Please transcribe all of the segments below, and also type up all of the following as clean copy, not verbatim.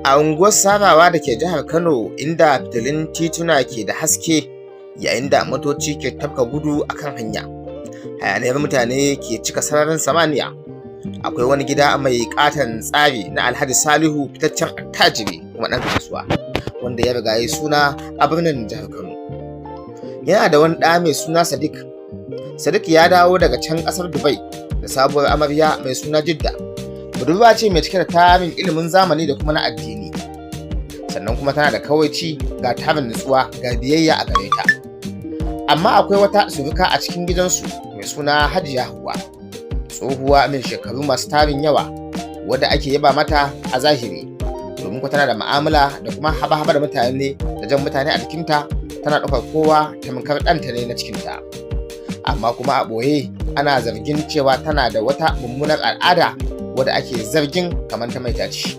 A unguwar Sarawa da ke jihar Kano, inda fitilun tituna ke da haske yayin da motoci ke tafka gudu a kan hanya, hayaniyar mutane ke cika sararin samaniya, akwai wani gida mai ƙaton tsari na Alhaji Salihu, fitaccen attajiri kuma ɗan kasuwa wanda ya riga ya suna a birnin jihar Kano. Yana da wani ɗa mai suna Sadiq. Sadiq ya dawo daga can ƙasar Dubai da sabuwar amarya mai suna Jidda. Budurwa ce mai cike da tarin ilimin zamani da kuma na addini, sannan kuma tana da kawaici, ga tarin nutsuwa, ga biyayya a gare ta. Amma akwai wata suruka a cikin gidansu mai suna Hajiya Hauwa, tsohuwa mai shekaru masu tarin yawa, wadda ake yaba mata a zahiri, domin kuwa tana da mu'amala da kuma haba-haba da mutane da jan mutane a jikinta, tana ɗaukar kowa tamkar ɗanta ne na cikinta. Amma kuma a ɓoye ana zargin cewa tana da wata mummunar al'ada wadda ake zargin kamar ta maita ce.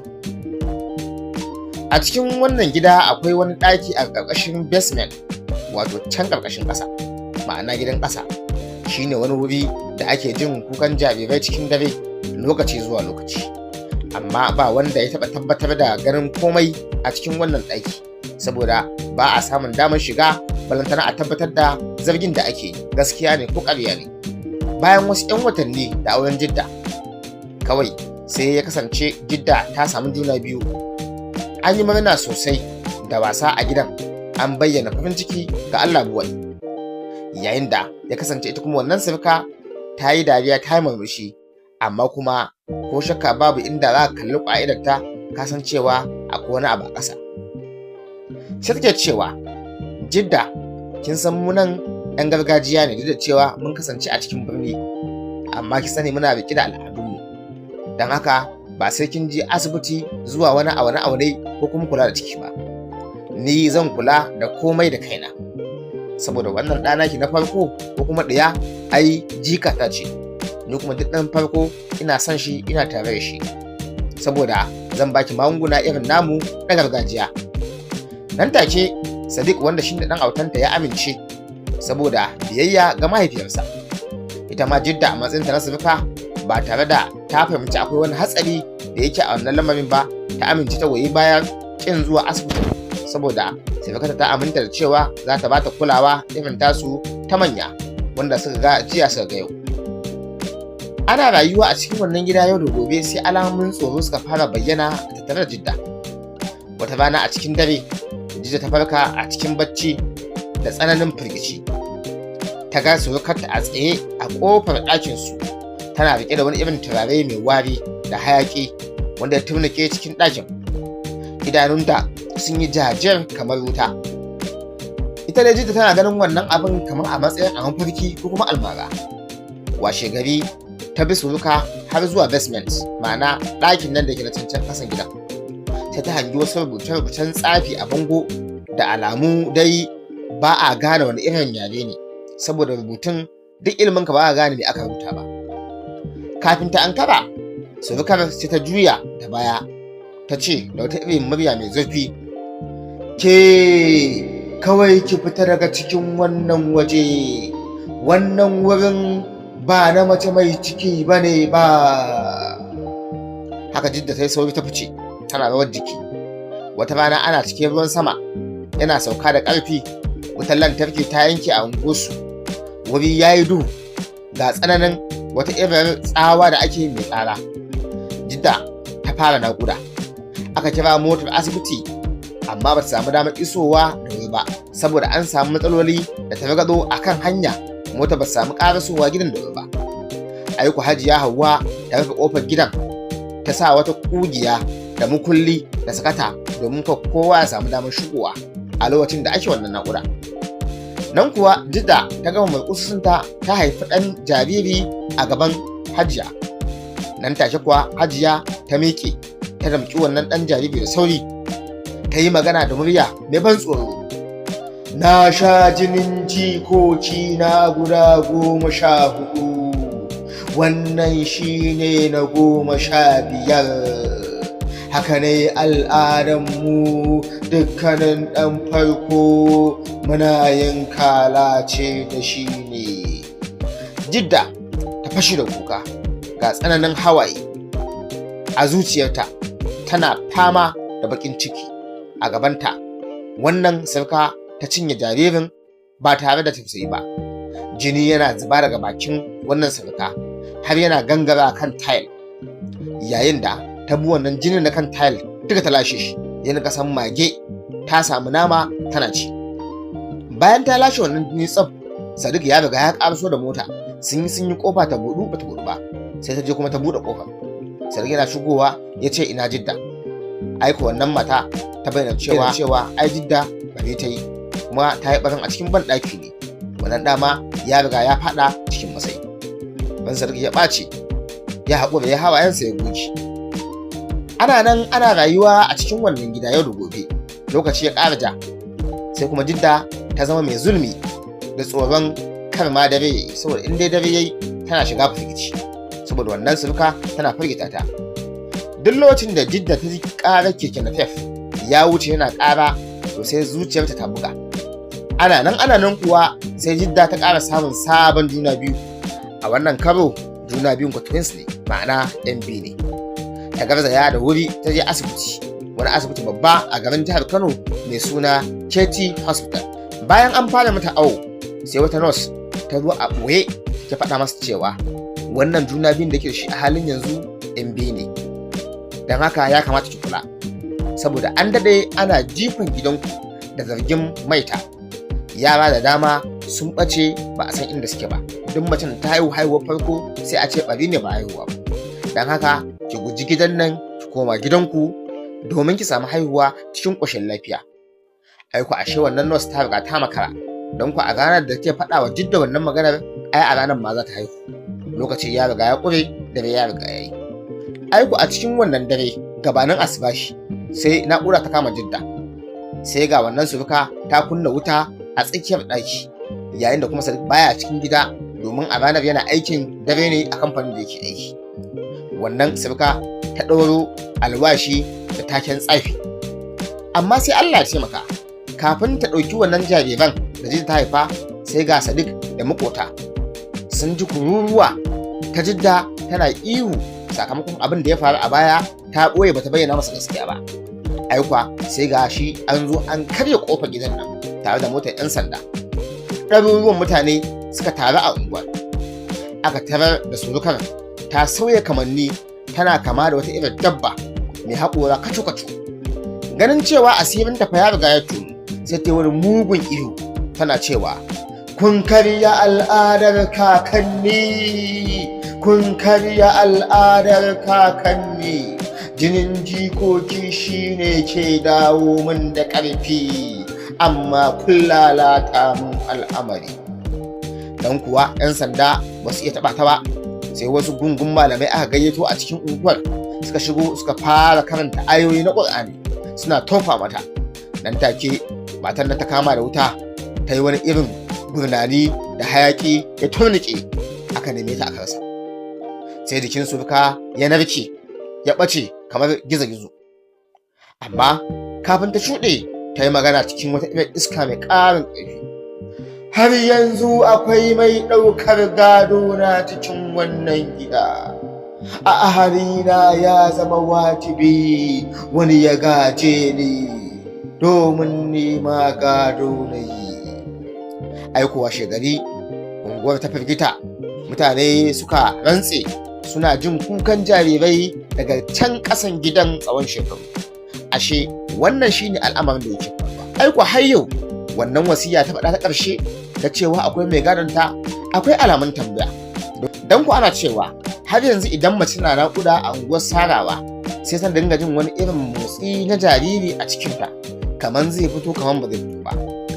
A cikin wannan gida akwai wani ɗaki a ƙarƙashin basement, wato can ƙarƙashin ƙasa, ma'ana gidan ƙasa. Shine wani wuri da ake jin kukan jarirai cikin dare lokaci zuwa lokaci. Amma ba wanda ya taɓa tabbatar da ganin komai a cikin wannan ɗaki, saboda ba a samun damar shiga, balantana a tabbatar da zargin da ake yi gaskiya ne ko ƙarya ne. Bayan wasu 'yan watanni da auren Jidda, kawai sai ya kasance Jidda ta samu juna biyu. An yi murna sosai da wasa a gidan, an bayyana farin ciki ga Allah buwai, yayin da ya kasance ita kuma wannan sirka ta yi dariya, ta yi murmushi. Amma kuma ko shakka babu, inda za ka kalli ƙwa'idarta, ka san cewa akwai wani abu a ƙasa. Sai take cewa, "Jidda, kin san mu nan 'yan gargajiya ne, duk da cewa mun kasance a cikin birni, amma ki sani muna riƙe da al'adunmu. Don haka ba sai kin je asibiti zuwa wani aune aune ko kuma kula da ciki ba. Ni zan kula da komai da kaina, saboda wannan ɗana ki na farko ko kuma ɗiya, ai jikata ce. Ni kuma duk ɗan farko ina son shi, ina tare da shi, saboda zan baki magunguna irin namu na gargajiya." Nan take Sadiq, wanda shine ɗan autanta, ya amince saboda biyayya ga mahaifiyarsa. Ita ma Jidda, a matsayinta na suruka, ba tare da ta fahimci akwai wani hatsari da yake a wannan lamarin ba, ta amince, ta goyi bayan kin zuwa asibiti, saboda surukarta ta aminta da cewa za ta bata kulawa irin tasu ta manya wanda suka ga jiya suka ga yau. Ana rayuwa a cikin wannan gida yau da gobe, sai alamomin tsoro suka fara bayyana a tattare da Jidda. Wata rana a cikin dare, Jidda ta farka a cikin bacci da tsananin firgici. Ta ga surukarta a tsaye a ƙofar ɗakinsu, tana riƙe da wani irin turare mai wari da hayaƙi wanda ya turnuke cikin ɗakin. Idanunta sun yi jajir kamar wuta. Ita dai Jidda tana ganin wannan abin kamar a matsayin a mafarki ko kuma almara. Washe gari ta bi suruka har zuwa basement, ma'ana ɗakin nan da ke na cancan ƙasan gidan. Sai ta hangi wasu rubuce-rubucen tsafi a bango, da alamu dai ba a gane wani irin yare ne, saboda rubutun duk ilimin ka ba a gane me aka rubuta ba. Kafin ta ankara, surukar sai ta juya da baya, ta ce da wata irin murya mai zurfi, "Ke, kawai ki fita daga cikin wannan waje. Wannan wurin ba na mace mai ciki ba ne ba." Haka Jidda ta yi sauri ta fice tana rawar jiki. Wata rana ana cikin ruwan sama, yana sauka da ƙarfi. Wutar lantarki ta yanke a unguwarsu. Wuri ya yi duhu, ga tsananin wata irin tsawa da ake mai tsara. Jidda ta fara naƙuda. Aka kira motar asibiti, amma ba ta samu damar isowa da wuri ba, saboda an samu matsaloli da targaɗo a kan hanya. Mota ba ta samu ƙarasowa gidan da wuri ba. Aiko Hajiya Hauwa ta rufe ƙofar gidan, ta sa wata ƙugiya da mukulli da sakata, domin kowa ya samu damar shigowa a lokacin da ake wannan naƙuda. Nan kuwa Jidda ta gama murƙusunta, ta haifi ɗan jariri a gaban Hajiya. Nan take kuwa Hajiya ta miƙe, ta damƙi wannan ɗan jariri da sauri, ta yi magana da murya mai ban tsoro, "Na sha jinin jikoki na guda 14, wannan shi ne na 15. Haka ne al'adanmu, dukkanin ɗan farko muna yin kalace da shi ne." Jidda ta fashe da kuka, ga tsananin hawaye a zuciyarta, tana fama. da baƙin ciki a gabanta. Wannan sarka ta cinye jaririn ba tare da tausayi ba. Jini yana zuba daga bakin wannan sarka har yana gangara kan tile, yayin da ta bi wannan jinin na kan tile duka ta lashe shi, yana kasan mage ta samu nama tana ci. Bayan ta lashe wannan jini tsaf, Sadiq ya riga ya karaso da mota. Sun yi kofa ta budu, bata budu ba, sai ta je kuma ta bude kofa. Sadiq yana shigowa ya ce, "Ina Jidda?" Aiko wannan mata ta bayyana cewa ai Jidda bare ta yi, kuma ta yi barin a cikin banɗaki ne. Wannan dama ya riga ya fada cikin masai. Ban Sadiq ya ɓace, ya haƙura, ya hawayensa ya goge. Ana nan ana rayuwa a cikin wannan gida yau da gobe, lokaci ya ƙara ja, sai kuma Jidda ta zama mai zulmi da tsoron kar ma dare yayi, saboda in dai dare yayi tana shiga firgici, saboda wannan surka tana firgita ta. Duk lokacin da Jidda ta ji ƙarar keke napep ya wuce yana ƙara, to sai zuciyarta ta buga. Ana nan ana nan kuwa, sai Jidda ta ƙara samun sabon juna biyu. A wannan karo juna biyun ku twins ne, ma'ana yan biyu ne. Ta garzaya da wuri ta je asibiti, wani asibiti babba a garin jihar Kano mai suna KT Hospital. Bayan an fara mata awo, sai wata nurse ta zo a ɓoye ta faɗa masa cewa wannan juna biyun da ke shi a halin yanzu yan biyu ne, don haka ya kamata ki kula, saboda an daɗe ana jifan gidanku da zargin maita. Yara da dama sun ɓace, ba a san inda suke ba. Duk macen ta haihu haihuwar farko, sai a ce ɓari ne, ba haihuwa ba. Don haka ki guji gidan nan, ki koma gidanku domin ki samu haihuwa cikin ƙoshin lafiya. Aiko ashe wannan nurse ta riga ta makara, don ku a ranar da take faɗa wa Jidda wannan maganar, ai a ranar ma za ta haihu. Lokaci ya riga ya ƙure, dare ya riga ya yi. Aiko a cikin wannan dare, gabanin asubashi, sai naƙuda ta kama Jidda. Sai ga wannan suruka ta kunna wuta a tsakiyar ɗaki, yayin da kuma Sadiq baya cikin gida, domin a ranar yana aikin dare ne a kamfanin da yake aiki. Wannan suruka ta ɗauro alwashi da taken tsafi, amma sai Allah ya taimaka, kafin ta ɗauki wannan jariran da Jidda ta haifa, sai ga Sadiq da makota sun ji kururuwa ta Jidda tana ihu sakamakon abin da ya faru a baya ta ɓoye, bata bayyana masa gaskiya ba. Aikwa sai ga shi an zo an karya kofar gidan nan tare da motar 'yan sanda. Ɗaruruwan mutane suka taru a unguwar. Aka tarar da surukar ta sauya kamanni, tana kama da wata irin dabba mai haƙora kacu-kacu. Ganin cewa asirin ta fa ya riga ya tunu, sai ta wani mugun ihu tana cewa, "Kun karya al'adar kakanni, kun karya al'adar kakanni. Jinin jikoki shine ke dawo min da ƙarfi, amma kun lalata min al'amari." Don kuwa 'yan sanda ba su iya taɓa ta ba, sai wasu gungun malamai aka gayyato a cikin unguwar suka shigo, suka fara karanta ayoyi na Ƙur'ani suna tofa mata. Nan take matar nan ta kama da wuta, ta yi wani irin gurnani da hayaki ya turnike, aka neme ta aka rasa. Sai jikin surka ya narke ya ɓace kamar gizo-gizo. Amma kafin ta shuɗe, ta yi magana cikin wata irin iska mai ƙarin ƙarfi: "Har yanzu akwai mai ɗaukar gado na cikin wannan gida. A ahalina ya zama wajibi wani ya gaje ni, domin nema gado na yi." Aikowa shegari unguwar ta firgita, mutane suka rantse suna jin kukan jarirai daga can ƙasan gidan tsawon shekaru. Ashe wannan shine al'amarin da yake faruwa. Aiko har yau wannan wasiya ta faɗa ta ƙarshe da cewa akwai mai gadonta, akwai alamun tambaya, don ku ana cewa har yanzu idan mace na naƙuda a unguwar Sarawa, sai ta dinga jin wani irin motsi na jariri a cikinta, kamar zai fito kamar ba zai fito ba,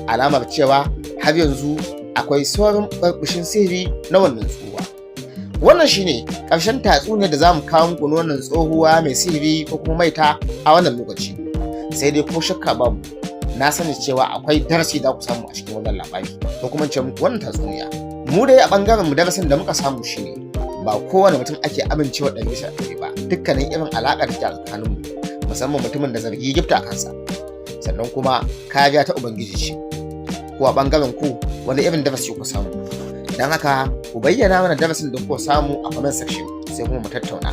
alamar cewa har yanzu akwai sauran ɓarɓushin sihiri na wannan tsohuwa. Wannan shine ƙarshen tatsuniyar da za mu kawo muku na wannan tsohuwa mai sihiri ko kuma maita a wannan lokaci. Sai dai ko shakka babu, na sani cewa akwai darasi da ku samu a cikin wannan labari, ko kuma ce muku wannan tatsuniya. Mu dai a bangaren mu, darasin da muka samu shine ba kowane mutum ake amincewa 100% ba, dukkanin irin alaƙar da ke tsakanin mu, musamman mutumin da zargi gifta a kansa. Sannan kuma kariya ta Ubangiji ce. Ko a bangaren ku, wani irin darasi ku samu? Don haka ku bayyana mana darasin da kuka samu a comment section, sai kuma mu tattauna.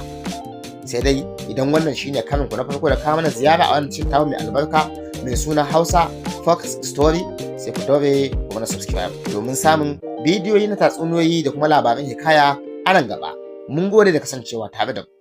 Sai dai Idan wannan shine karin ku na farko da kawo mana ziyara a wannan channel mai albarka mai suna Hausa Fox Story, sai ku daure ku mana subscribe domin samun bidiyoyi na tatsuniyoyi da kuma labaran hikaya a nan gaba. Mun gode da kasancewa tare da mu.